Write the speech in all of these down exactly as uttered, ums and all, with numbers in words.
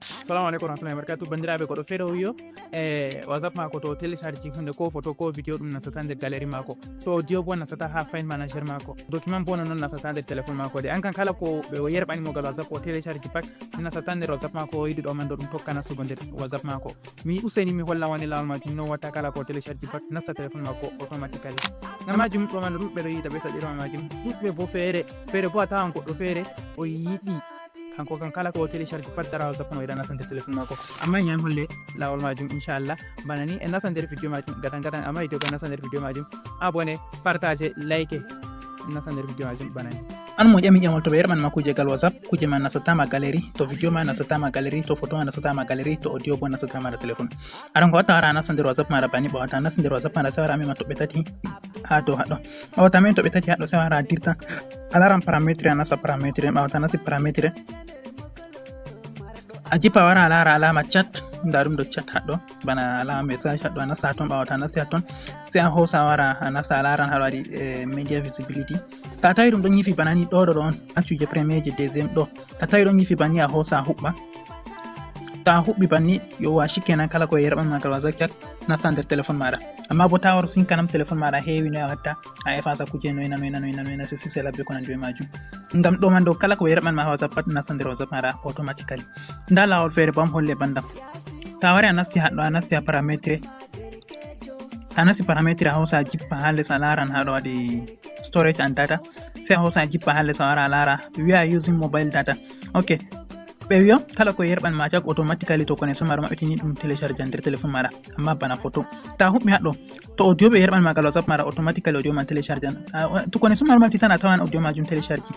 Salamu aleykum warahmatullahi wabarakatuh. Banndiraaɓe, goɗɗo feere o wiyo e WhatsApp maako to o télécharge hunde ko photo ko vidéo, ɗum nasata nder galerie maako. To audio bo nasata ha file manager maako. Document bo non nasata nder téléphone maako de. An kan kala ko ɓe o yerɓani mo gal WhatsApp o télécharge pat nasata nder WhatsApp maako o yiɗi ɗo man ɗo ɗum tokka nastugo nder WhatsApp maako. Mi useni mi holla woni laawol maajum no watta kala ko télécharge pat nasta téléphone maako automatically. Ngam maajum ɗo man ɗuɗɓe ɗo yiida ɓe saɗirma maajum. Ɗuɗɓe bo feere, feere bo a tawan goɗɗo feere o yiɗi kanko kan kala ko o télécharge pat dara WhatsApp no yiɗa nasta nder téléphone maako. Amma en yahan holle laawol maajum inchallah. Bana ni en nasta nder vidéo maajum gadan gadan, amma yiɗi ko nasta nder vidéo maajum. Abonné, partage, like. En nasta nder vidéo maajum bana ni. An mo ƴami ƴamol to ɓe yerɓan ma kuje gal WhatsApp, kuje ma nasatama galerie, to vidéo ma nasatama galerie, to photo ma nasatama galerie, to audio bo nasatama nder téléphone. Aɗa ko watta wara a nasta nder WhatsApp maɗa bani, ɓawo ta nasti nder WhatsApp maɗa sai wara a mema toɓɓe tati ha dow haɗɗo. Ɓawo ta memi toɓɓe tati haɗɗo sai wara a dirta. A laran parametre, a nasta parametre, ɓawo ta nasti parametre. A jippa wara a lara alama chat, nda ɗum ɗo chat haɗɗo, bana alama message haɗɗo, a nasta ton, ɓawo ta nasti ton, sai a hosa wara a nasta a laran haɗo waɗi eh, media visibility. Ta tawi ɗum ɗon yifi bana ni ɗo ɗo ɗo on, accu je premier je deuxième ɗo. Ta tawi ɗon yifi banni a hosa a huɓɓa. Ta huɓɓi banni yo wa shikenan kala ko yerɓan ma gal WhatsApp chat nasta nder téléphone maɗa. Amma bo ta waro sinkanam téléphone maɗa heewi no a watta a efasa kuje noyna noyna noyna noyna sisi sela be ko nandi be majum. Ngam ɗo man ɗo kala ko yerɓan ma ha WhatsApp pat nasta nder WhatsApp maɗa automatically. Nda lawol feere bam holle bandam. Ta wari a nasti haɗɗo a nasti a parametre. A nasti parametre a hosa a jippa ha les a laran haɗo waɗi storage and data. Sai a hosa a jippa ha les a wara a lara we are using mobile data. Ok. Ɓe wiyo kala ko yerɓan ma cak automatically to connexion maɗa maɓɓitini ɗum télécharge nder téléphone maɗa, amma bana photo. Ta huɓɓi haɗɗo to audio ɓe yerɓan ma gal WhatsApp maɗa automatically audio man télécharge an. To connexion maɗa maɓɓiti tan a tawan audio majum télécharge.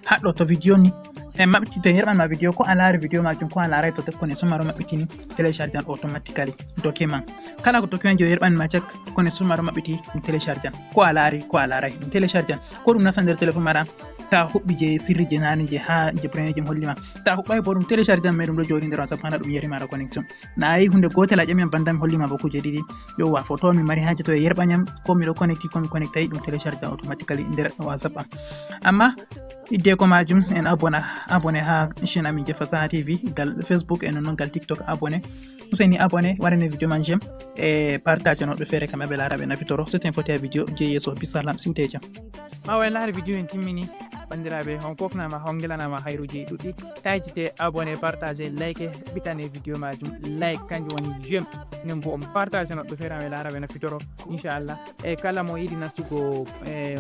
Haɗɗo to vidéo ni e maɓɓiti to yerɓan ma vidéo ko a laari vidéo majum ko a laarai to connexion maɗa maɓɓitini télécharge an automatically document. Kala ko document je yerɓan ma cak connexion maɗa maɓɓiti ɗum télécharge an, ko a laari ko a laarai ɗum télécharge an. Ko ɗum nasta nder téléphone maɗa. Ta huɓɓi je sirri je nani je ha je premier je mi holli ma. Ta huɓɓai bo ɗum télécharge an mai ɗum ɗo joɗi nder WhatsApp hana ɗum yeri maɗa connexion. Na ayi hunde gotel a ƴami am bandam holli ma bo kuje ɗiɗi. Yowwa photo mi mari haje to e yerɓa nyam ko miɗo connecti ko mi connectai ɗum télécharge an automatically nder WhatsApp am. Amma hidde ko majum en abona abone ha chaîne amin je Fasaha T V gal Facebook e non non gal TikTok abone. Useni abone waɗane vidéo man j'aime e partage no ɓe feere kamɓe ɓe laara ɓe nafitoro. C'était un photo vidéo je yeeso bisalam siwte jam. Ɓawo en laari vidéo en timmini. Banndiraaɓe on kofnama on ngelanama hayruji ɗuɗɗi. Tayjite abonné partage like ɓitane vidéo majum like kanjum woni j'aime. Nden bo on partage no ɓe feere kamɓe laara ɓe nafitoro inchallah. E kala mo yiɗi nastugo e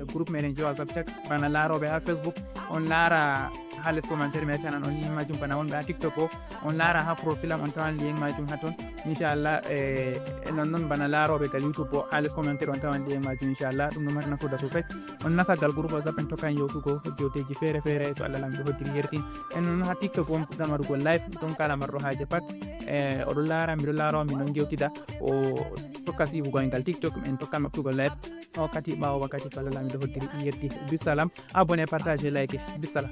groupe meɗen je WhatsApp cak bana laaroɓe ha Facebook on laara ha les commentaire mi accanan on yimma jum bana wonɓe ha TikTok o on laara ha profil am on tawan lien majum ha ton inchallah. E non non bana laaroɓe gal YouTube o ha les commentaire on tawan lien majum inchallah ɗum no mari nafuda sosai. On nasta gal groupe WhatsApp en tokkan yewtugo jewteji feere feere to Allah lamɗo hoddiri yertin. En non ha TikTok on fuɗɗan waɗugo live ɗon kala marɗo haaje pat. E oɗo laara miɗo laara on min ɗon gewtida o tokka siiwugo en gal TikTok en tokkan maɓɓutugo live. Wakkati ɓawo wakkati to Allah lamɗo hoddiri yerti bisalam. Abonné partage like bisalam.